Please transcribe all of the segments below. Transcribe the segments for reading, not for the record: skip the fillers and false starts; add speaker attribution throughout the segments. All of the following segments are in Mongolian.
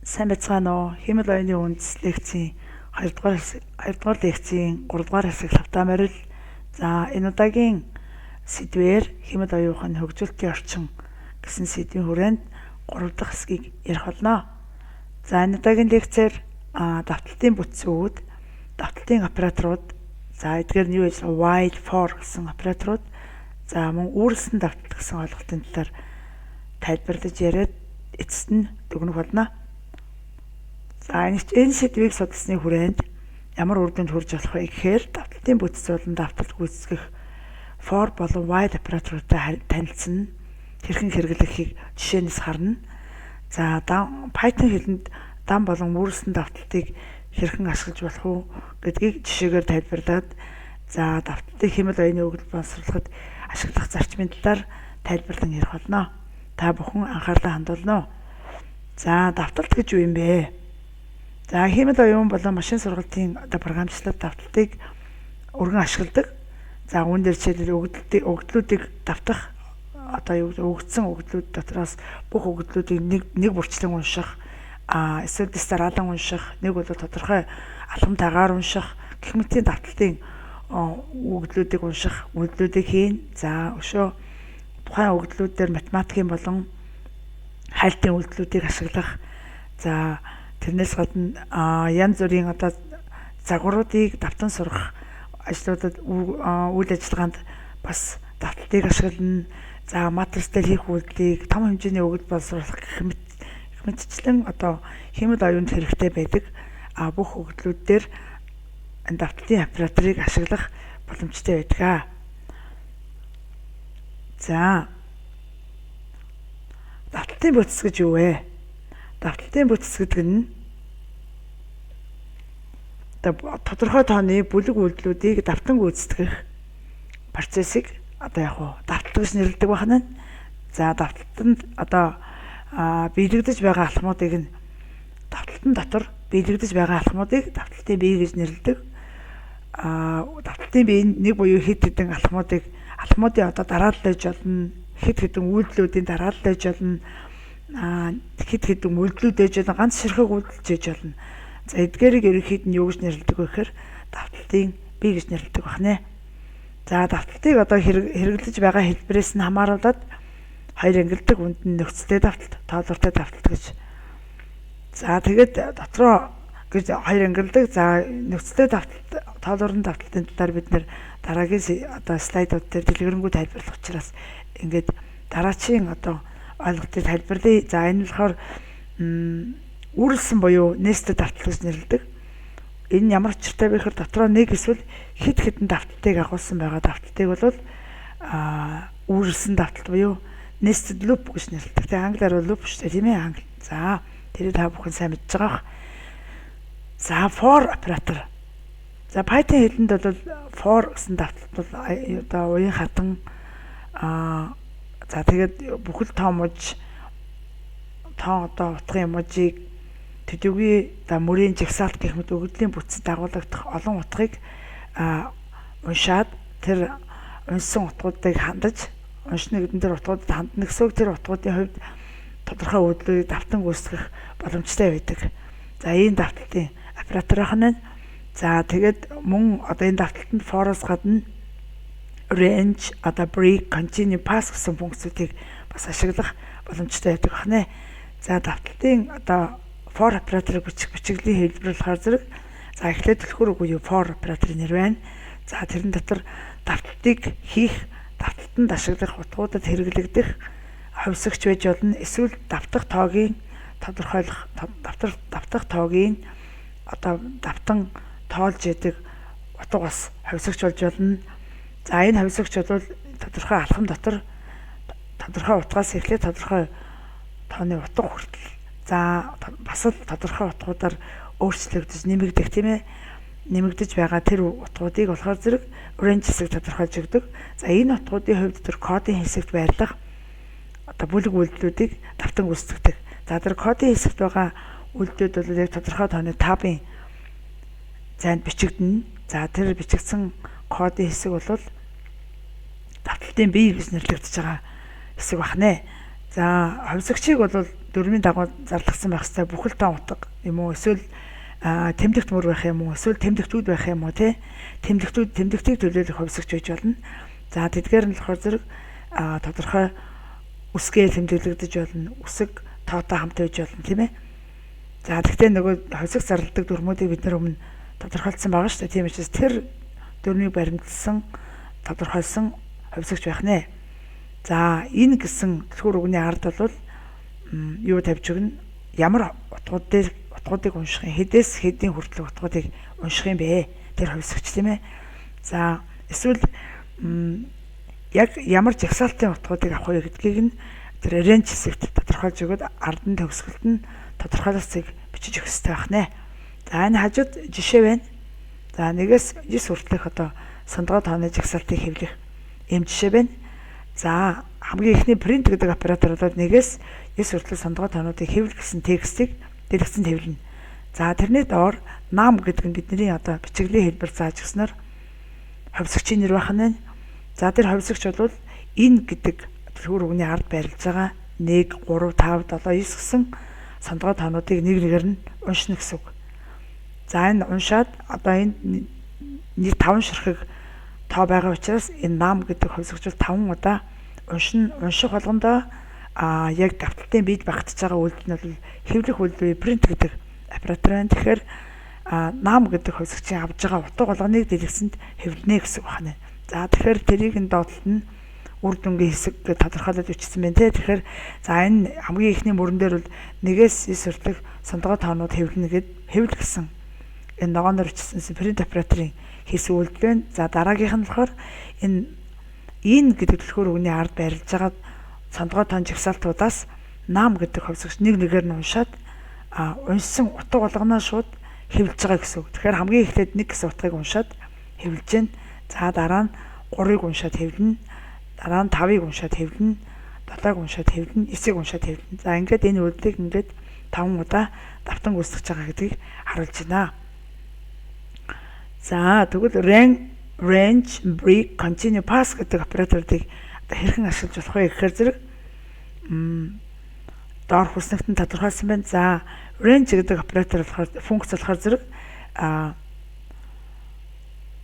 Speaker 1: Сайн байцгаана уу? Хиймэл оюуны үндэс лекцийн 2 дугаар 2 дугаар лекцийн 3 дугаар хэсэг лавтаа морил. За, энэ удаагийн сэдвээр хиймэл оюун ухааны хөгжүүлэлтийн орчин гэсэн сэдвийн хүрээнд 3 дахь хэсгийг ярих болно. За, энэ удаагийн лекцээр давталтын бүтцүүд, давталтын операторууд, за, эдгээр нь юу гэж while, for гэсэн операторууд, за, мөн үүрлэсэн давталт гэсэн ойлголтын талаар тайлбарлаж яриад эцэст нь дүгнэх болно. За, энэ сэдвийг судалсны хүрээнд ямар үр дүнд хүрж болох вэ гэхээр давталтын бүтц болон давталт гүйцэтгэх for болон while операторуудтай танилцсан, хэрхэн хэрэглэхийг жишээнээс харна. За, Python хэлэнд дан болон үүрлэсэн давталтыг хэрхэн ашиглаж болох уу гэдгийг жишээгээр тайлбарлаад, за, давталтыг хиймэл оюуны өгөгдөл боловсруулахад ашиглах зарчмын талаар тайлбарлан ярих болно. Та бүхэн анхаарлаа хандуулна уу? За, давталт гэж юу юм бэ? За, хиймэл оюун болон машин сургалтын одоо програмчлалт давталтыг өргөн ашигладаг. За, үүн дээр жишээлбэл өгөгдлүүдийг давтах, одоо юу өгөгдсөн өгөгдлүүд дотроос бүх өгөгдлүүдийг нэг нэг бүрчлэн унших, эсвэл дэс дараалан унших, нэг бол тодорхой алхам тагаар унших гэх мэтийн давталтын өгөгдлүүдийг унших үйлдэлүүдийг хийн. За, өшөө тухайн өгөгдлүүд дээр математикийн болон хайлтын үйлдэлүүдийг ашиглах. За, тэрнээс гадна янз бүрийн одоо загваруудыг давтан сурах ажлуудад, үйл ажиллагаанд бас давталтыг ашиглана. За, матриц дээр хийх үйлдэлийг, том хэмжээний өгөгдөл боловсруулах гэх мэт мэтчлэн одоо хиймэл оюунд хэрэгтэй байдаг бүх өгөгдлүүд дээр давталтын операторыг ашиглах боломжтой байдаг. За, давталтын бүтц гэж юу вэ? Давталтын бүтц гэдэг нь одоо тодорхой тооны бүлэг үйлдэлүүдийг давтан гүйцэтгэх процессыг одоо яг уу давталт гэж нэрлэдэг байна. За, давталтанд одоо биелэгдэж байгаа алхмуудыг нь, давталтан дотор биелэгдэж байгаа алхмуудыг давталтын бие гэж нэрлэдэг. Давталтын бие нэг буюу хэд хэдэн алхмуудыг, алхмуудын одоо дараалал байж болно, хэд хэдэн үйлдэлүүдийн дараалал байж болно, хэд хэдэн үйлдэлүүд байж болно, ганц ширхэг үйлдэл байж болно. За, эдгээрийг ерөнхийд нь юу гэж нэрлэдэг вэ гэхээр давталтын бие гэж нэрлэдэг байна. За, давталтыг одоо хэрэглэж байгаа хэлбэрээс нь хамааруулаад хоёр ангилдаг. Үнд нь нөхцөлтэй давталт, тоолууртай давталт гэж. За, тэгээд дотроо гэж хоёр ангилдаг. За, нөхцөлтэй давталт, тоолуурын давталтын талаар бид нэр дараагийн одоо слайдууд дээр дэлгэрэнгүй тайлбарлах учраас ингээд дараачийн одоо ойлголтыг тайлбарлая. За, энэ болохоор үүрлэсэн буюу nested давталт гэж нэрлэдэг. Энэ ямар учиртай вэ гэхээр дотроо нэг эсвэл хэд хэдэн давталтыг агуулсан байгаа давталтыг бол үүрлэсэн давталт буюу nested loop гэж нэрлэдэг. Тэгээ англиар бол loop шүү дээ, тийм ээ, англи. За, тэрийг та бүхэн сайн мэдж байгаа бах. За, for оператор. За, Python хэлэнд бол for гэсэн давталт бол одоо уян хатан за, тэгээд бүхэл тоо муж, тоо одоо утгын мужийг, төдийгүй за мөрийн жагсаалт гэх мэт өгөгдлийн бүтцэд дагуулагдах олон утгыг уншаад, тэр уншсан утгуудыг хандаж, уншна гэдэг нь тэр утгуудад хандна гэсэн үг, тэр утгуудын хувьд тодорхой үйлдэлийг давтан гүйцэтгэх боломжтой байдаг. За, ийм давталтын оператор байна. За, тэгээд мөн одоо энэ давталтанд for-оос гадна range, одоо break, continue, pass гэсэн функцүүдийг бас ашиглах боломжтой байдаг байна. За, давталтын одоо for операторыг бичих бичиглэлийн хэлбэр болохоор зэрэг, за, эхлээд түлхүүр буюу for операторын нэр байна. За, тэрэн дотор давталтыг хийх, давталтанд ашиглах утгуудад хэрэглэгдэх хувьсагч байж болно. Эсвэл давтах тоогийн тодорхойлох, давтар давтах тоогийн одоо давтан тоолж яадаг утга бас хувьсагч болж болно. За, энэ хувьсагч бол тодорхой алхам дотор тодорхой утгаас эхлээд тодорхой тооны утга хүртэл, за, бас л тодорхой утгуудаар өөрчлөгдөж, нэмэгдэх, тийм ээ, нэмэгдэж байгаа тэр утгуудыг болохоор зэрэг range хэсэг тодорхойлж өгдөг. За, энэ утгуудын хувьд тэр кодын хэсэгт байрлах одоо бүлэг үйлдэлүүдийг давтан гүйцэтгэдэг. За, тэр кодын хэсэгт байгаа үйлдэлүүд бол яг тодорхой тооны tab-ын зайд бичигдэнэ. За, тэр бичигдсэн кодын хэсэг бол давталтын бие гэж нэрлэгдэж байгаа хэсэг байна. За, хувьсагчийг бол дүрмийн дагуу зарлагдсан байх хэвээр бүхэл тоон утга юм уу, эсвэл тэмдэгт мөр байх юм уу, эсвэл тэмдэгтүүд байх юм уу, тий, тэмдэгтүүд, тэмдэгтийг төлөөлөх хувьсагч байж болно. За, тэдгээр нь болохоор зэрэг тодорхой үсгээр тэмдэглэгдэж болно. Үсэг тоотой хамт байж болно, тийм ээ. За, тэгтээ нөгөө хувьсагч зарладаг дүрмүүдийг бид нар өмнө тодорхойлсон байгаа шүү дээ. Тийм учраас тэр дүрмийг баримтлсан, тодорхойлсон хувьсагч байх нэ. За, энэ гэсэн түлхүүр үгний ард бол юу тавьж өгнө? Ямар утгууд дээр утгуудыг унших юм? Хэдээс хэдийн хүртэлх утгуудыг унших юм бэ? Тэр хувьсагч, тийм ээ. За, эсвэл яг ямар жагсаалтын утгуудыг авах вэ гэдгийг нь тэр range хэсэгт тодорхойлж өгөөд ард нь төгсгөлд нь тодорхойлолцыг бичиж өгөх хэрэгтэй байх нэ. За, энэ хажууд жишээ байна. За, 1-ээс 9 хүртэлх одоо сондгой тооны жагсаалтыг хэвлэх ийм жишээ байна. За, хамгийн эхний print гэдэг оператор бол 1-ээс 9 хүртэлх сондгой тоонуудыг хэвлэх гэсэн текстийг дэлгэцэнд хэвлэнэ. За, тэрний доор num гэдэг нь бидний одоо бичиглэлийн хэлбэр зааж өгснөөр хувьсагчийн нэр байх нь. За, тэр хувьсагч бол энэ гэдэг түлхүүр үгний ард байрлаж байгаа 1, 3, 5, 7, 9 гэсэн сондгой тоонуудыг нэг нэгээр нь уншина гэсэн үг. За, энэ уншаад одоо энэ нэг 5 ширхэг тоо байгаа учраас энэ num гэдэг хувьсагч бол 5 удаа уншина. Унших болгондоо яг давталтын бид багтж байгаа үйлдэл нь бол хэвлэх үйлдэл print гэдэг оператор байна. Тэгэхээр num гэдэг хувьсагчийн авж байгаа утга болгоныг дэлгэцэнд хэвлэнэ гэсэн үг байна. За, тэгэхээр тэрийг нь доотлолт нь үр дүнгийн хэсэг гэж тодорхойлоод бичсэн байна те. Тэгэхээр за, энэ хамгийн эхний мөрөн дээр бол 1-ээс 9 хүртэлх сондгой тоонууд хэвлэнэ гэд хэвлэх гэсэн энэ ногооноор бичсэн print операторын хийсэн үйлдэл байна. За, дараагийнх нь болохоор энэ in гэдэг түлхүүр үгний ард байрлаж байгаа сондгой тоон жагсаалтуудаас num гэдэг хувьсагч нэг нэгээр нь уншаад уншсан утга болгоноо шууд хэвлэж байгаа гэсэн үг. Тэгэхээр хамгийн эхлээд 1 гэсэн утгыг уншаад хэвлэж байна. За, дараа нь 3-ыг уншаад хэвлэнэ. Дараа нь 5-ыг уншаад хэвлэнэ. 7-ыг уншаад хэвлэнэ. 9-ыг уншаад хэвлэнэ. За, ингээд энэ үйлдэлийг ингээд 5 удаа давтан гүйцэтгэж байгаа гэдгийг харуулж байна. За, тэгвэл range, break, continue, pass гэдэг операторыг хэрхэн ашиглаж болох вэ гэхээр зэрэг доор хүснэгт нь тодорхойлсон байна. За, range гэдэг оператор болохоор, функц болохоор зэрэг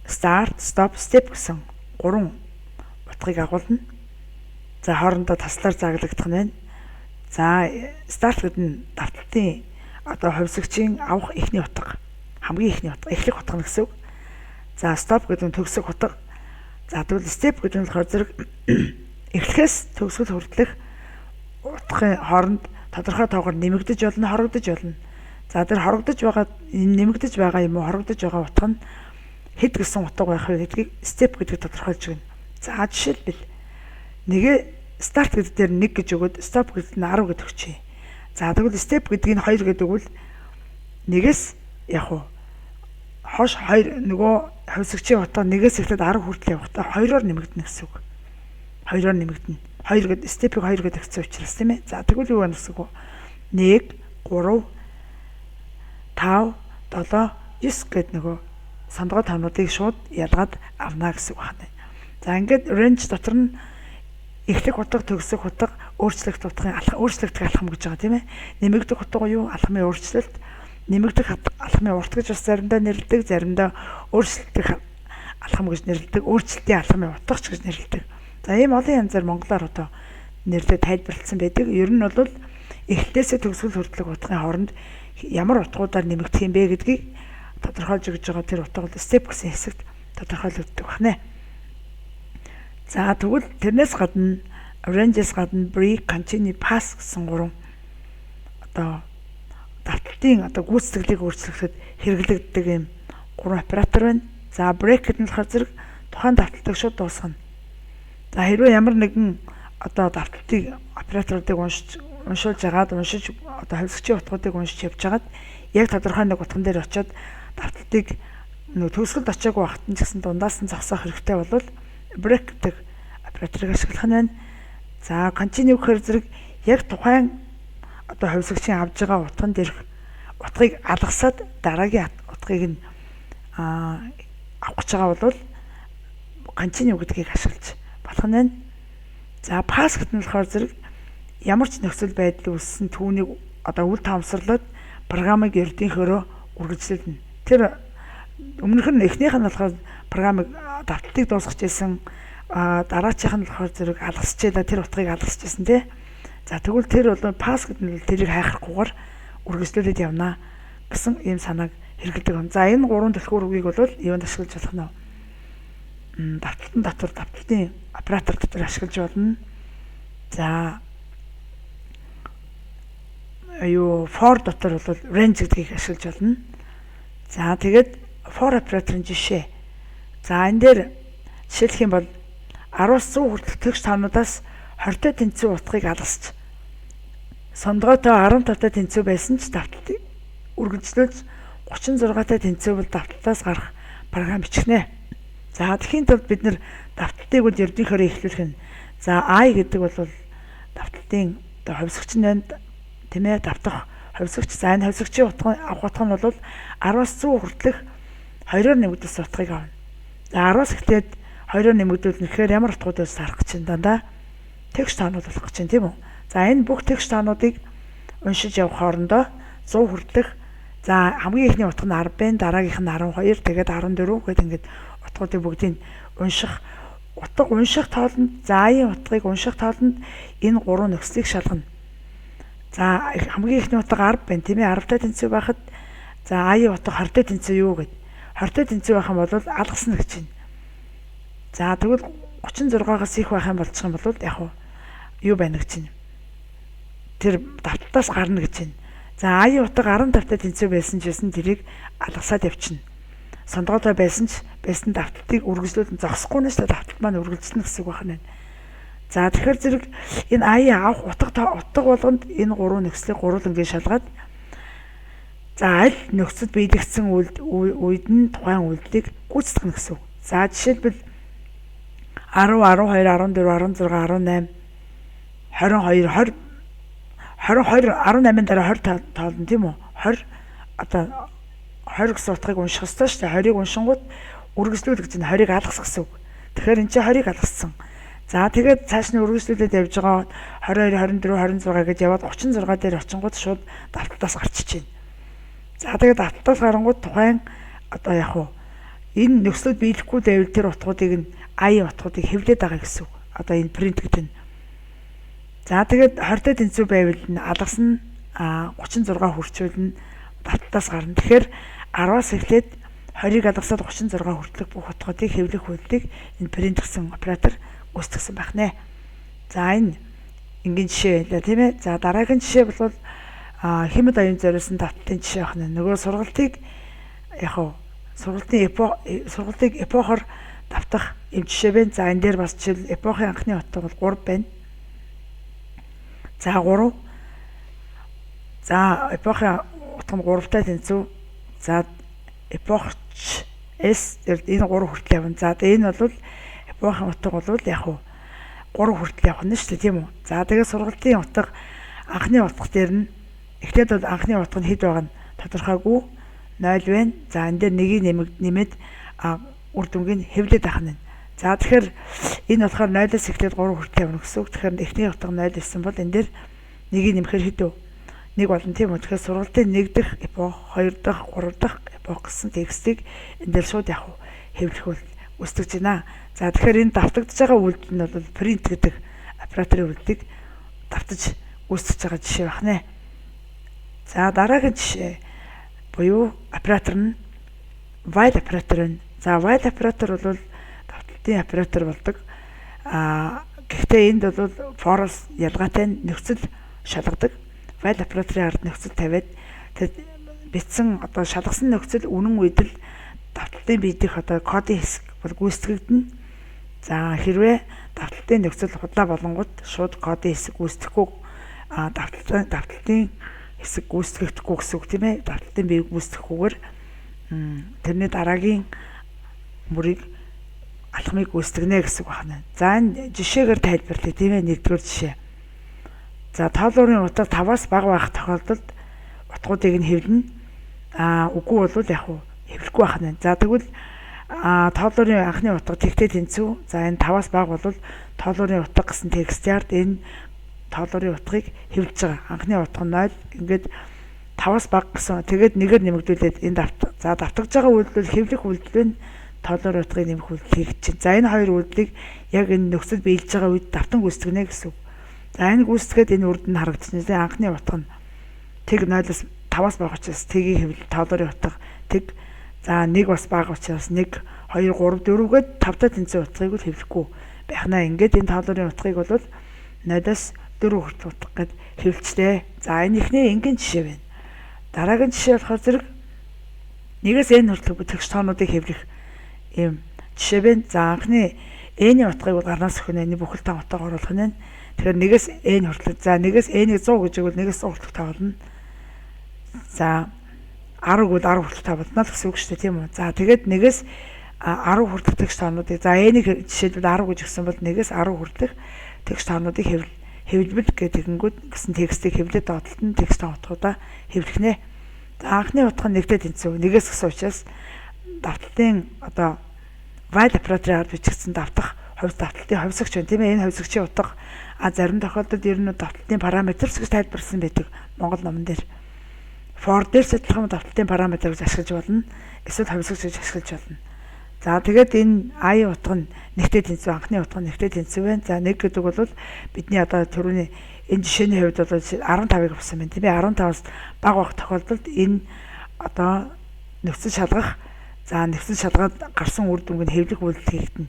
Speaker 1: start, stop, step гэсэн гурван утгыг агуулна. За, хоорондоо таслаар зааглагдах нь байна. За, start гэдэг нь давталтын одоо хувьсагчийн авах эхний утга. Хамгийн эхний утга, эхлэх утга нь гэсэн үг. За, stop гэдэг нь төгсөх утга. За, тэгвэл step гэдэг нь болохоор зэрэг эхлэхээс төгсгөл хүртэлх утгын хооронд тодорхой тоогоор нэмэгдэж болно, хорогдож болно. За, тэр хорогдож байгаа, нэмэгдэж байгаа юм уу, хорогдож байгаа утга нь хэд гэсэн утга байх вэ гэдгийг step гэдгийг тодорхойлж өгнө. За, жишээлбэл, нэгэ start гэдэг дээр 1 гэж өгөөд stop гэдэг нь 10 гэдэг өгчээ. За, тэгвэл step гэдгийг 2 гэдэг өгвөл нэгээс яг уу хойш 2, нөгөө хувьсагчийн утга нэгээс эхлээд 10 хүртэл явахдаа 2-оор нэмэгдэнэ гэсэн үг. 2-оор нэмэгдэнэ. 2 гэдэг step-ийг 2 гэдэг өгсөн учраас, тийм ээ. За, тэгвэл юу байна гэсэн үг? 1, 3, 5, 7, 9 гээд нөгөө сондгой тоонуудыг шууд ялгаад авна гэсэн үг байна. За, ингээд range дотор нь эхлэх утга, төгсөх утга, өөрчлөгдөх утгын алхам, өөрчлөгдөх алхам гэж байгаа, тийм ээ. Нэмэгдэх утга юу? Алхмын өөрчлөлт, нэмэгдэх алхмын урт гэж бас заримдаа нэрлэдэг, заримдаа өөрчлөлтөх алхам гэж нэрлэдэг, өөрчлөлтийн алхмын утга ч гэж нэрлэдэг. За, ийм олон янзаар монголоор одоо нэрлээд тайлбарласан байдаг. Ер нь бол эхлэлээсээ төгсгөл хүртэлх утгын хооронд ямар утгуудаар нэмэгдэх юм бэ гэдгийг тодорхойлж өгж байгаа тэр утга бол step гэсэн хэсэгт тодорхойлогддог байна. За, тэгвэл тэрнээс гадна, range-с гадна break, continue, pass гэсэн гурван одоо давталтын одоо гүйцэтгэлийг өөрчлөхөд хэрэглэгддэг юм гурван оператор байна. За, break гэдэг нь болохоор зэрэг тухайн давталтыг шууд дуусгана. За, хэрвээ ямар нэгэн одоо давталтыг, операторуудыг уншиж уншуулж агаад, уншиж одоо хувьсагчийн утгуудыг уншиж явж хагаад яг тодорхой нэг утган дээр очиод давталтыг нөгөө төгсгөлд очиагүй байхад нь ч гэсэн дундаас нь зогсоох хэрэгтэй бол break гэдэг операторыг ашиглах нь байна. За, continue гэхээр зэрэг яг тухайн одоо хувьсагчийн авж байгаа утган дээрх утгыг алгасаад дараагийн утгыг нь авах гэж байгаа бол continue гэдгийг ашиглаж болох нь байна. За, pass гэдэг нь болохоор зэрэг Ямар ч нөхцөл байдал үүссэн, түүнийг одоо үл тоомсорлоод програмыг ердийнхөөрөө үргэлжлүүлнэ. Тэр өмнөх нь, эхнийх нь болохоор програмыг давталтыг дуусгаж ирсэн, дараачих нь болохоор зэрэг алгасчээ, тэр утгыг алгасчихсан, тий. За, тэгвэл тэр бол pass гэдэг нь тэрийг хайхрахгүйгээр үргэлжлүүлээд явна гэсэн ийм санааг хэрэглэдэг. За, энэ гурван түлхүүр үгийг бол юунд ашиглаж болох нь? Давталтан дотор, давталтын оператор дотор ашиглаж болно. За, юу, for дотор бол range гэдгийг ашиглаж болно. За, тэгээд for операторын жишээ. За, энэ дээр жишээлэх юм бол 10-аас 100 хүртэлх тэгш тоонуудаас 20-той тэнцүү утгыг алгасч, сондгойтой 15-тай тэнцүү байсан ч давталтыг үргэлжлүүлж, 36-тай тэнцүү бол давталтаас гарах програм бичихнэ. За, тэгэхийн тулд бид нэр давталтыг бол ердийнхөөрөө эхлүүлэх нь, за, i гэдэг бол давталтын одоо хувьсагч нь байна, тийм ээ, давтах хувьсагч. За, энэ хувьсагчийн утга, авах утга нь бол 10-аас 100 хүртэлх 2-оор нэмэгдүүлсэн утгыг авна. За, 10-аас эхлээд 2-оор нэмэгдүүлнэ гэхээр ямар утгуудаас харах гэж байна? Дандаа тэгш тоонууд болох гэж байна, тийм үү? За, энэ бүх тэгш тоонуудыг уншиж явах хоорондоо 100 хүртэлх, за, хамгийн эхний утга нь 10 байна, дараагийнх нь 12, тэгээд 14 гэдэг, ингээд утгуудыг бүгдийг унших, утга унших тоолонд, за, i-ийн утгыг унших тоолонд энэ гурван нөхцөлийг шалгана. За, хамгийн эхний утга 10 байна, тийм ээ, 10-тай тэнцүү байхад, за, i-ийн утга 20-тай тэнцүү юу гэд. 20-тай тэнцүү байх юм бол алгасна гэж байна. За, тэгвэл 36-аас их байх юм болчих юм бол яг юу байна гэж байна. Тэр давталтаас гарна гэж байна. За, i-ийн утга 15-тай тэнцүү байсан ч гэсэн тэрийг алгасаад явчихна. Сондгоотой байсан ч байсан давталтыг үргэлжлүүлэн зогсохгүй нь шүү дээ. Давталт маань үргэлжлэнэ гэсэн үг байна. За, тэгэхээр зэрэг энэ i-ийн авах утга болгонд энэ гурван нөхцөлийг гурван ингэ шалгаад, за, аль нөхцөл биелэгдсэн үед нь тухайн үйлдэлийг гүйцэтгэх нь гэсэн үг. За, жишээлбэл 10, 12, 14, 16, 18, 22, 20, 20, 18-ын дараа 20 тоолно, тийм үү? 20, одоо 20 гэсэн утгыг унших ёстой шүү дээ. 20-ыг уншингууд үргэлжлүүл гэж нь 20-ыг алгасах гэсэн үг. Тэгэхээр энэ чинь 20-ыг алгассан. За, тэгээд цааш нь үргэлжлүүлээд явж байгаа 22, 24, 26 гэж яваад 36 дээр очингууд шууд давталтаас гарчиж байна. За, тэгээд давталтаас гарангууд тухайн одоо яг уу энэ нөхцөлд биелэхгүй байвал тэр утгуудыг нь, i-ийн утгуудыг хэвлээд байгаа гэсэн үг. Одоо энэ print гэдэг нь. За, тэгээд 20-той тэнцүү байвал нь алгасна, 36 хүрчүүл нь давталтаас гарна. Тэгэхээр 10-аас эхлээд 20-ыг алгасаад 36 хүртэлх бүх утгуудыг хэвлэх үйлдэлийг энэ print гэсэн оператор гүйцэтгсэн байх нэ. За, энэ энгийн жишээ байлаа, тийм ээ. За, дараагийн жишээ бол хиймэл оюун зориулсан давталтын жишээ байна. Нөгөө сургалтыг яг хав сургалтын эпох, сургалтыг эпохоор давтах юм жишээ байна. За, энэ дээр бас жишээл эпохын анхны утга бол 3 байна. За, 3. За, эпохын утга нь 3-тай тэнцүү. За, epoch S энэ 3 хүртэл явна. За, энэ бол эпохын утга бол яг уу 3 хүртэл явах нь шүү дээ, тийм үү? За, тэгээд сургалтын утга, анхны утга дээр нь эхлээд бол анхны утга нь хэд байгаа нь тодорхойгүй, 0 байна. За, энэ дээр нэгийг нэмээд үр дүнгийг хэвлээд авах нь. За, тэгэхээр энэ болохоор 0-аас эхлээд 3 хүртэл явна гэсэн үг. Тэгэхээр эхний утга 0 байсан бол энэ дээр нэгийг нэмэхээр хэд вэ? Нэг болно, тийм үү? Тэгэхээр сургалтын 1 дэх эпох, 2 дахь, 3 дахь эпох гэсэн текстийг энэ дээр шууд яг хэвлэх үйл үүсгэж байна. За, тэгэхээр энэ давтагдж байгаа үйлдэл нь бол print гэдэг операторын үйлдэлийг давтаж үүсгэж байгаа жишээ байх нэ. За, дараагийн жишээ буюу оператор нь while оператор байна. За, while оператор бол давталтын оператор болдог. А гэхдээ энд бол for-оос ялгаатай нөхцөл шалгадаг. While операторын ард нөхцөл тавиад, тэр бичсэн, одоо шалгасан нөхцөл үнэн үед л давталтын биедэх одоо кодын хэсэг бол гүйцэтгэгдэнэ. За, хэрвээ давталтын нөхцөл худлаа болонгууд шууд кодын хэсэг гүйцэтгэхгүй, давталтын хэсэг гүйцэтгэгдэхгүй гэсэн үг, тийм ээ. Давталтын бие гүйцэтгэхгүйгээр тэрний дараагийн мөрийг, алхмыг гүйцэтгэнэ гэсэн үг байна. За, энэ жишээгээр тайлбарлая, тийм ээ, нэгдүгээр жишээ. За, тоолуурын утга 5-аас бага байх тохиолдолд утгуудыг нь хэвлэнэ. А үгүй бол яг уу хэвлэхгүй байх нь. За, тэгвэл тоолуурын анхны утга тэгтэй тэнцүү. За, энэ 5-аас бага бол тоолуурын утга гэсэн текст ярд энэ тооллорын утгыг хэвлэж байгаа. Анхны утга нь 0, ингээд 5-аас бага гэсэн. Тэгээд нэгээр нэмэгдүүлээд энэ давт. За, давтагж байгаа үйлдэл хэвлэх үйлдэл нь тооллорын утгыг нэмэх үйлдэл хийгдэж чинь. За, энэ хоёр үйлдэлийг яг энэ нөхцөл биелж байгаа үед давтан гүйцэтгэнэ гэсэн үг. За, энэ гүйцэтгээд энэ үр дүн харагдчихна. Тэгээ анхны утга нь тэг 0-аас 5-аас бага учраас тэгийг хэвлэл, тооллорын утга тэг. За, 1 бас бага учраас 1 2 3 4 гээд 5-тай тэнцэн утгыг л хэвлэхгүй байх наа. Ингээд энэ тооллорын утгыг бол 0-аас 4 хүртэл утга гээд хэвлэлчтэй. За, энэ ихний энгийн жишээ байна. Дараагийн жишээ болохоор зэрэг нэгээс n хүртэл тэгш тоонуудыг хэвлэх ийм жишээ байна. За, анхны n-ийн утгыг бол гарнаас өгнө. Энэ бүхэл тоо утга оруулах нь. Тэгэхээр нэгээс n хүртэл, за, нэгээс n-ийг 100 гэж өгвөл нэгээс 100 хүртэл тоо болно. За, 10 гэвэл 10 хүртэл тоо болно л гэсэн үг шүү дээ, тийм үү? За, тэгээд нэгээс 10 хүртэлх тэгш тоонуудыг, за, n-ийг жишээлбэл 10 гэж өгсөн бол нэгээс 10 хүртэлх тэгш тоонуудыг хэвлэвэл гэх тэгэнгүүт гэсэн текстийг хэвлээд доотлолт нь текст тоо утгуудаа хэвлэх нэ. За, анхны утга нь нэгтэй тэнцв. Нэгээс гэсэн учраас давталтын одоо while операторын ард бичигдсэн давтах хувьс давталтын хувьсагч байна, тийм ээ. Энэ хувьсагчийн утга зарим тохиолдолд ер нь давталтын параметр гэж тайлбарласан байдаг Монгол номон дээр. For дээр ч адилхан давталтын параметр гэж ашиглаж болно. Эсвэл хувьсагч гэж ашиглаж болно. За, тэгээд энэ i утга нь нэгтэй тэнцв, анхны утга нь нэгтэй тэнцв байна. За, 1 гэдэг бол бидний одоо түрүүний энэ жишээний хувьд бол 15-ыг авсан байна, тийм ээ. 15-аас бага байх тохиолдолд энэ одоо нөхцөл шалгах, за, нөхцөл шалгаад гарсан үр дүнг нь хэвлэх үйлдэл хийгдэнэ.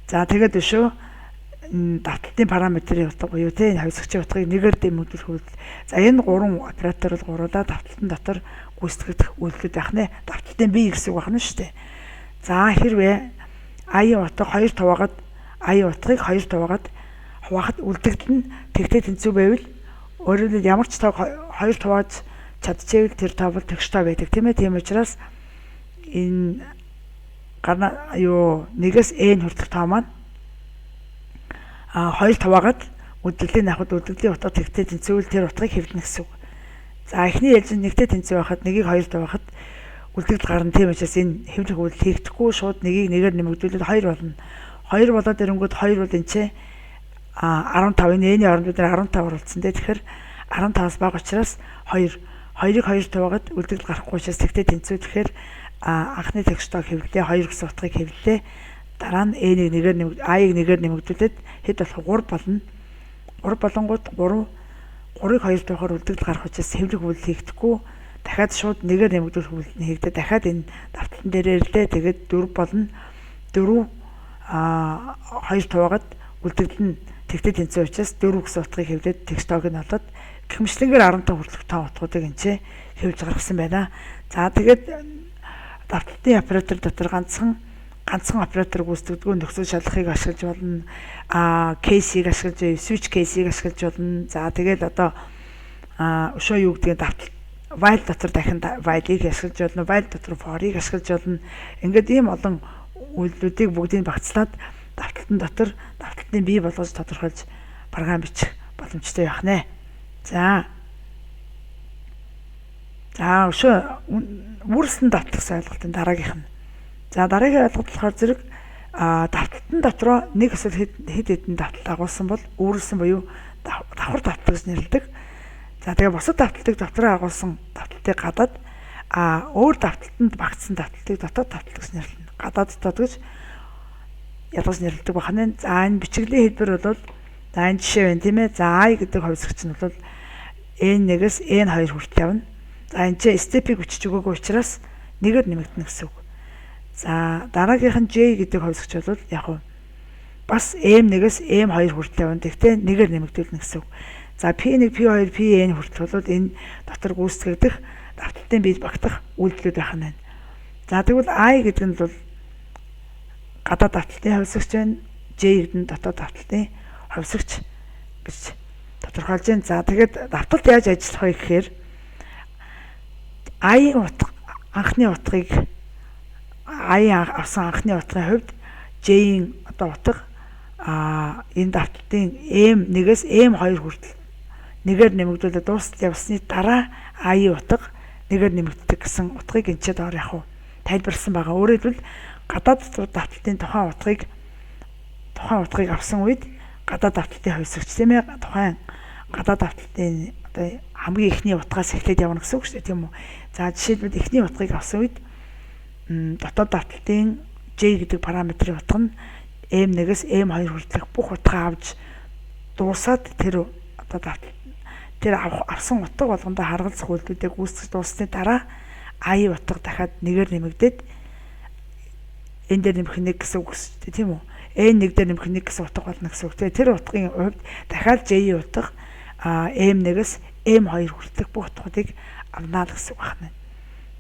Speaker 1: За, тэгээд өшөө давталтын параметрын утга буюу те энэ хувьсагчийн утгыг нэгээр дэмэгдүүлэх үйлдэл. За, энэ гурван оператор бол гуруулаа давталтын дотор гүйцэтгэх үйлдэлүүд байх нэ. Давталтын бие гэсэн үг байна шүү дээ. За, хэрвээ i-ийн утга 2 хуваагаад, i-ийн утгыг 2 хуваагаад хуваахад үлдэгдэл нь тэгтэй тэнцүү байвал, өөрөөр хэлбэл ямар ч тоог 2 хувааж чадчихвэл тэр тоо бол тэгш тоо байдаг, тийм ээ. Тийм учраас энэ гарна юу нэгээс n хүртэх тоо маань хоёр хуваагаад үлдэгдлийн авахад үлдэгдлийн утга тэгтэй тэнцвэл тэр утгыг хэвлэнэ гэсэн үг. За, эхний ээлжинд нэгтэй тэнцүү байхад нэгийг хоёр хуваахад үлдэгдэл гарна. Тийм учраас энэ хэвлэх үйлдэл хийгдэхгүй, шууд нэгийг нэгээр нэмэгдүүлээд 2 болно. 2 болоод ирэнгүүт 2 бол энэ ч 15, энэ n-ийн оронд бид нар 15 оруулсан дээ. Тэгэхээр 15-аас бага учраас 2, 2-ыг 2 хуваагаад үлдэгдэл гарахгүй учраас тэгтэй тэнцүү. Тэгэхээр анхны тэгш тоог хэвлэлээ, 2 гэсэн утгыг хэвлэлээ. Дараа нь n-ийг нэгээр нэмэг, i-г нэгээр нэмэгдүүлээд хэд болох 3 болно. 3 болонгууд 3 3-ыг 2 дугаар үлдэгдэл гарах учраас хэвлэх үйлдэл хийгдэхгүй, дахиад шууд нэгээр нэмэгдүүлэх үйлдэл нь хийгдээ, дахиад энэ давталтан дээр ирлээ. Тэгээд 4 болно. 4 2 хуваагаад үлдэгдэл нь тэгтэй тэнцүү учраас 4 гэсэн утгыг хэвлээд тэгш тоог нь олоод гэх мэтчилэнгээр 15 хүртэлх тоо утгуудыг энэ ч хэвлэж гаргасан байна. За, тэгээд давталтын оператор дотор ганцхан ганцхан оператор гүйцэтгэдэг, нөхцөл шалгахыг ашиглаж болно. Case-ийг ашиглаж, switch case-ийг ашиглаж болно. За, тэгээд одоо өшөө юу гэдгийг давталт while дотор дахин while-ыг ашиглаж болно. While дотор for-ыг ашиглаж болно. Ингээд ийм олон үйлдэлүүдийг бүгдийг багцлаад давталтан дотор давталтын бий болгож тодорхойлж програм бичих боломжтой байх нэ. За. За, өшөө үүрсэн давталт гэсэн ойлголтын дараагийнх нь. За, дараагийн ойлголт болохоор зэрэг давталтан дотроо нэг эсвэл хэд хэдэн давталт агуулсан бол үүрсэн буюу давхар давталт гэж нэрлэдэг. За, тэгээ бусад давталтыг дотроо агуулсан давталтыг гадаад, өөр давталтанд багтсан давталтыг дотоод давталт гэж нэрлэнэ. Гадаад дотоод гэж ялгаж нэрлэдэг байна. За, энэ бичиглэлийн хэлбэр бол, за, энэ жишээ байна, тийм ээ. За, i гэдэг хувьсагч нь бол n1-ээс n2 хүртэл явна. За, энэ чинь step-ийг бичиж өгөөгүй учраас нэгээр нэмэгдэнэ гэсэн үг. За, дараагийнх нь J гэдэг хувьсагч бол яг нь бас M1-ээс M2 хүртэл явна. Тэгтээ нэгээр нэмэгдүүлнэ гэсэн үг. За, P1, P2, Pn хүртэл бол энэ дотор гүйцэтгэгдэх давталтын бие багтах үйлдэлүүд байх нь байна. За, тэгвэл I гэдэг нь бол гадаад давталтын хувьсагч байна. J гэдэг нь дотоод давталтын хувьсагч гэж тодорхойлж байна. За, тэгээд давталт яаж ажиллах вэ гэхээр I-ийн утга анхны утгыг, I-ийн авсан анхны утгын хувьд J-ийн одоо утга энэ давталтын M1-ээс M2 хүртэл нэгээр нэмэгдүүлээд дуустал явсны дараа I-ийн утга нэгээр нэмэгддэг гэсэн утгыг энэ ч доор яг уу тайлбарласан байгаа. Өөрөөр хэлбэл гадаад давталтын тухайн утгыг авсан үед гадаад давталтын хувьсагч, тийм ээ, тухайн Гадаад давталтын одоо хамгийн эхний утгаас эхлээд явна гэсэн үг шүү дээ, тийм үү? За, жишээлбэл, эхний утгыг авсан үед дотоод давталтын J гэдэг параметрын утга нь M1-ээс M2 хүртэлх бүх утгаа авч дуусаад, тэр одоо давталт тэр авсан утга болгондоо харгалзах үйлдэлүүдийг гүйцэтгэж дууссаны дараа I утга дахиад нэгээр нэмэгдээд, n дээр нэмэх 1 гэсэн үг шүү дээ, тийм үү? N1 дээр нэмэх 1 гэсэн утга болно гэсэн үг. Тэр утгын хувьд дахиад J утга M1-ээс M2 хүртэлх бүх утгуудыг авнаа л гэсэн үг байна.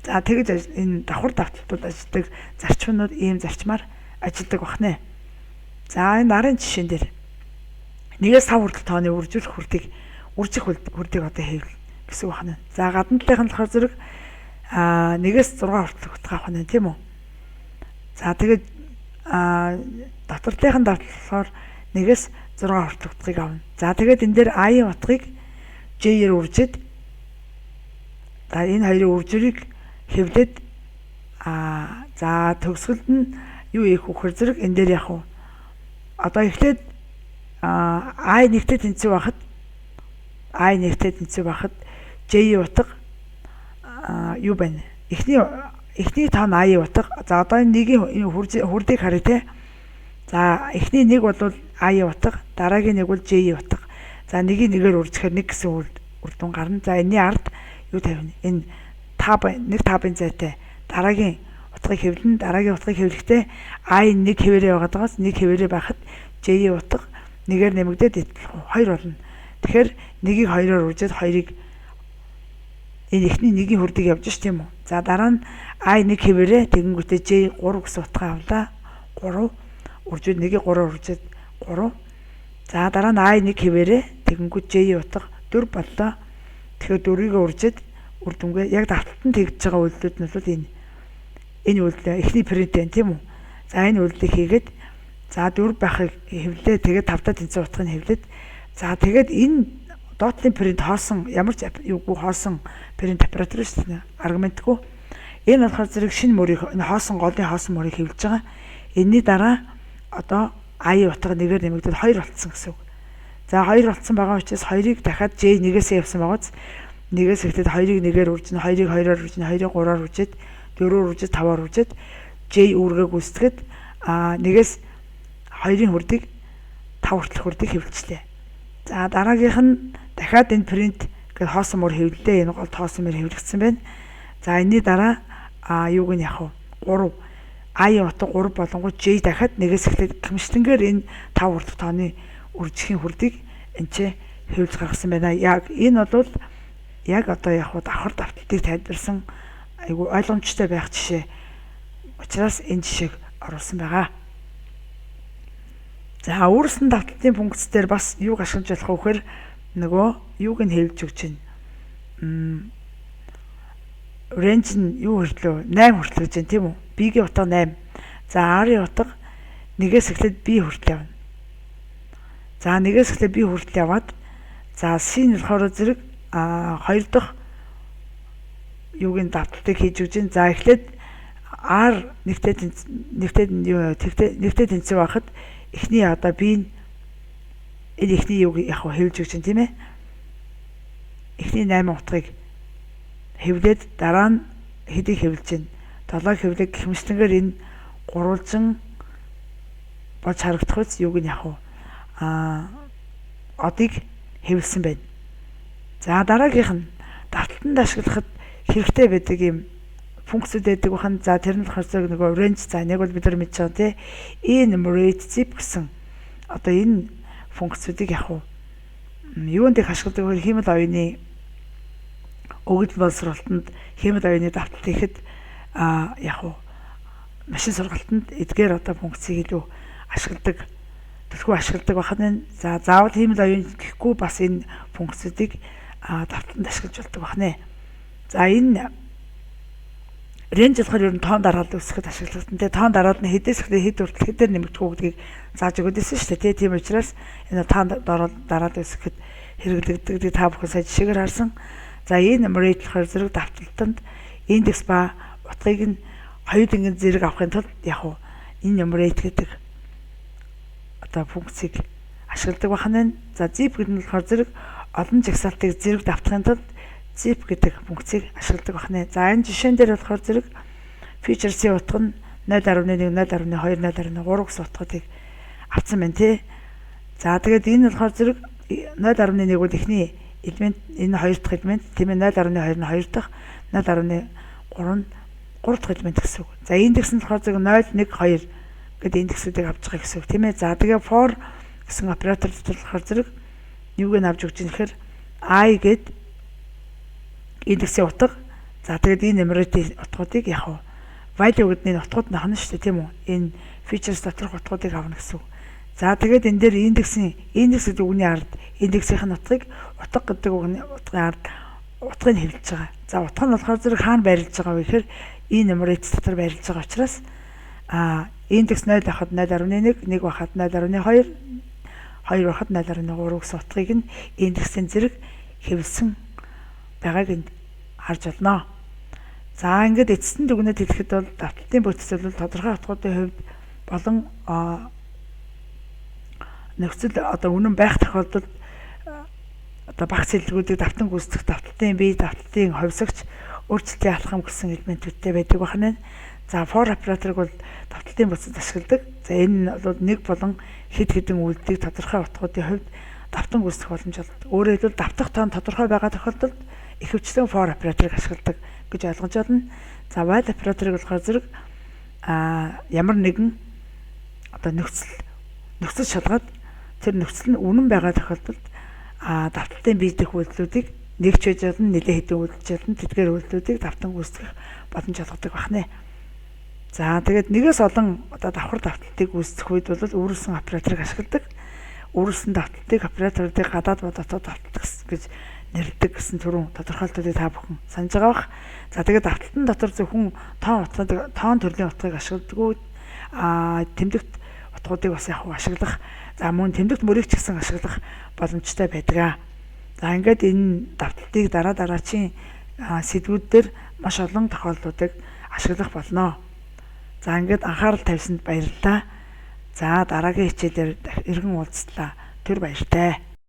Speaker 1: За, тэгэж энэ давхар давталтууд ажилладаг зарчмууд ийм зарчмаар ажилладаг байна. За, энэ нарын жишээн дээр нэгээс 5 хүртэл тооны үржүүлэх хүрдийг, үржих хүрдийг одоо хийвэл гэсэн үг байна. За, гадна талынх нь болохоор зэрэг 1-ээс 6 хүртэл утга авах нь, тийм үү? За, тэгээд дотор талынх нь давтал болохоор 1-ээс 6 хүртэл утгыг авна. За, тэгээд энэ дээр i-ийн утгыг j-ээр үржиж, за, энэ хоёрын үржвэрийг хэвлээд, за, төгсгөлд нь юу хийх вэ гэхээр зэрэг энэ дээр яг уу одоо эхлээд i нэгтэй тэнцүү байхад, i нэгтэй тэнцүү байхад j-ийн утга юу байна? Эхний тоо нь i-ийн утга. За, одоо энэ нэгийн хүрдийг харъя те. За, эхний нэг бол i-ийн утга, дараагийн нэг бол j-ийн утга. За, нэгийг нэгээр үржихээр 1 гэсэн үр дүн гарна. За, энэний ард юу тавина? Энэ tab, нэг tab-ын зайтай дараагийн утгыг хэвлэн. Дараагийн утгыг хэвлэхдээ i нэг хэвээрээ байгаадаас, нэг хэвээрээ байхад j-ийн утга нэгээр нэмэгдээд 2 болно. Тэгэхээр нэгийг хоёроор үржээд хоёрыг энэ эхний нэгийн хүрдийг явж ш, тийм үү. За, дараа нь i нэг хэвээрээ, тэгэнгүүтээ j 3 гэсэн утгаа авлаа. 3 үржээд, нэгийг 3-аар үржээд 3. За, дараа нь i нэг хэвээрээ, тэгэнгүүт j-ийн утга 4 боллоо. Тэгэхээр 4-ийг үржээд үр дүнгээ яг давталтанд тэгж байгаа үйлдэлүүд нь бол энэ үйлдэл эхний print байна, тийм үү? За, энэ үйлдэлийг хийгээд, за, 4 байхыг хэвлээ, тэгээд 5-таа тэнцэн утгыг хэвлээд, за, тэгээд энэ доотлын print хоосон, ямар ч юугүй хоосон print оператор шүү дээ. Аргументгүй. Энэ болохоор зэрэг шинэ мөрийг, энэ хоосон голын хоосон мөрийг хэвлэж байгаа. Энэний дараа одоо i утга нэгээр нэмэгдээд 2 болцсон гэсэн үг. За, 2 болцсон байгаа учраас 2-ыг дахиад j нэгээс явсан байгааз нэгээс эхлээд 2-ыг нэгээр үржинэ, 2-ыг 2-оор үржинэ, 2-ыг 3-аар үржээд, 4-оор үржиж, 5-аар үржээд j үүргээ гүйцэтгэхэд нэгээс 2-ын хүрдийг 5 хүртэлх хүрдийг хэвлэжлээ. За, дараагийнх нь дахиад энэ print гээд хоосон мөр хэвлэлээ. Энэ гол хоосон мөр хэвлэгдсэн байна. За, энэний дараа юуг нь яг 3 i утга 3 болонгууд j дахиад нэгээс эхлээд гэмшлэнгээр энэ 5 хүртэлх тооны үржихийн хүрдийг энэ ч хэвлэж гаргасан байна. Яг энэ бол яг одоо яг давхар давталтыг тайлбарсан айгу ойлгомжтой байх жишээ. Учраас энэ жишээг оруулсан байгаа. За, үүрсэн давталтын функц дээр бас юуг ашиглаж болох вэ гэхээр нөгөө юуг нь хэвлэж өгч байна. Range нь юу хүртлөө? 8 хүртэл гэж байна, тийм үү? B-гийн утга 8. За, R-ын утга нэгээс эхлээд B хүртэл явна. За, нэгээс эхлээд B хүртэл яваад, за, C нь болохоор зэрэг хоёр дахь юугийн давталтыг хийж өгч байна. За, эхлээд R нэгтэй юу тэгтэй нэгтэй тэнцүү байхад эхний одоо B нь энэ эхний юуг яг хэвлэж өгч байна, тийм ээ. Эхний 8 утгыг хэвлээд, дараа нь хэдийг хэвлэж байна? 7 хэвлэг гэх мэтлэнгээр энэ гурвалжин болж харагдах үз юуг нь яг одыг хэвлсэн байна. За, дараагийнх нь давталтанд ашиглахад хэрэгтэй байдаг юм функцүүд байдаг бахан. За, тэр нь болохоор нөгөө range, за, нэг бол бид нар мэдж байгаа, тий. Enumerate, zip гэсэн одоо энэ функцүүдийг яг уу юунд их ашигладаг вэ? Хиймэл оюуны өгөгдөл боловсролтонд, хиймэл оюуны давталт хийхэд, яг уу машин сургалтанд эдгээр одоо функцийг илүү ашигладаг, төлхөө ашигладаг бахан. За, заавал хиймэл оюун гэхгүй бас энэ функцүүдийг давталтанд ашиглаж болдог бахнэ. За, энэ range болохоор ер нь тоон дараалал үүсгэхэд ашиглагдана. Тэгээ тоон дараалал нь хэдээс эхлээд хэд хүртэл хэдээр нэмэгдэх үү гэдгийг зааж өгөөд байсан шүү дээ. Тийм учраас энэ тоон дараалал үүсгэхэд хэрэглэгддэг. Та бүхэн сая жишээгээр харсан. За, энэ enumerate болохоор зэрэг давталтанд индекс ба утгыг нь хоёулангийн зэрэг авахын тулд яг уу энэ enumerate гэдэг одоо функцийг ашигладаг байна. За, zip гэдэг нь болохоор зэрэг Олон жагсаалтыг зэрэг давтахын тулд zip гэдэг функцийг ашигладаг байна. За, энэ жишээн дээр болохоор зэрэг features-ийн утга нь 0.1, 0.2, 0.3 гэсэн утгуудыг авсан байна, тий. За, тэгээд энэ болохоор зэрэг 0.1 бол эхний элемент, энэ хоёр дахь элемент, тийм ээ, 0.2 нь хоёр дахь, 0.3 нь гурав дахь элемент гэсэн үг. За, индекс нь болохоор зэрэг 0, 1, 2 гэдэг индексүүдийг авч байгаа гэсэн үг, тийм ээ. За, тэгээ for гэсэн оператор дотор болохоор зэрэг юуг нь авч өгч юм гэхээр i гэд индексийн утга. За, тэгээд энэ enumerate утгуудыг, яг уу value гэдэг нь утгууд нь авна шүү дээ, тийм үү? Энэ features доторх утгуудыг авна гэсэн үг. За, тэгээд энэ дээр индексийн, индекс гэдэг үгний ард индексийн утгыг, утга гэдэг үгний утгын ард утгыг хэвлэж байгаа. За, утга нь болохоор зэрэг хаана байрлаж байгаа вэ гэхээр enumerate дотор байрлаж байгаа учраас индекс 0 байхад 0.1, 1 байхад 0.2, 2 байхад 0.3 гэсэн утгыг нь индексийн зэрэг хэвлсэн байгааг энд харж байна. За, ингээд эцэст нь дүгнэлт хэлэхэд бол давталтын бүтэц бол тодорхой утгуудын хувьд болон нөхцөл одоо үнэн байх тохиолдолд одоо багц хэллэгүүдийг давтан гүйцэтгэх давталтын бие, давталтын хувьсагч, өөрчлөлтийн алхам гэсэн элементүүдтэй байдаг байна. За, for операторыг бол давталтын бүтцэд ашигладаг. За, энэ нь бол нэг болон хэд хэдэн үйлдэлийг тодорхой утгуудын хувьд давтан гүйцэтгэх боломж олгодог. Өөрөөр хэлбэл, давтах тоон тодорхой байгаа тохиолдолд ихэвчлэн for операторыг ашигладаг гэж ойлгож байна. За, while операторыг болохоор зэрэг ямар нэгэн одоо нөхцөл шалгаад, тэр нөхцөл нь үнэн байгаа тохиолдолд давталтын бие дэх үйлдэлүүдийг нэг ч байж болно, нэлээд хэдэн үйлдэж болно. Тэдгээр үйлдэлүүдийг давтан гүйцэтгэх боломж олгодог байна. За, тэгээд нэгээс олон одоо давхар давталтыг үүсгэх үед бол үүрүүлсэн операторыг ашигладаг. Үүрүүлсэн давталтыг операторуудыг гадаад ба дотоод давталт гэж нэрлэдэг гэсэн түрүүн тодорхойлолтуудыг та бүхэн санаж байгаа бах. За, тэгээд давталтан дотор зөвхөн тоон утгыг, тоон төрлийн утгыг ашигладаггүй, тэмдэгт утгуудыг бас яг ашиглах, за, мөн тэмдэгт мөрийг ч гэсэн ашиглах боломжтой байдаг. За, ингээд энэ давталтыг дараа дараачийн сэдвүүд дээр маш олон тохиолдлуудыг ашиглах болно. За, ингээд анхаарал тавьсанд баярлалаа. За, дараагийн хичээлээр эргэн уулзлаа. Түр баяртай.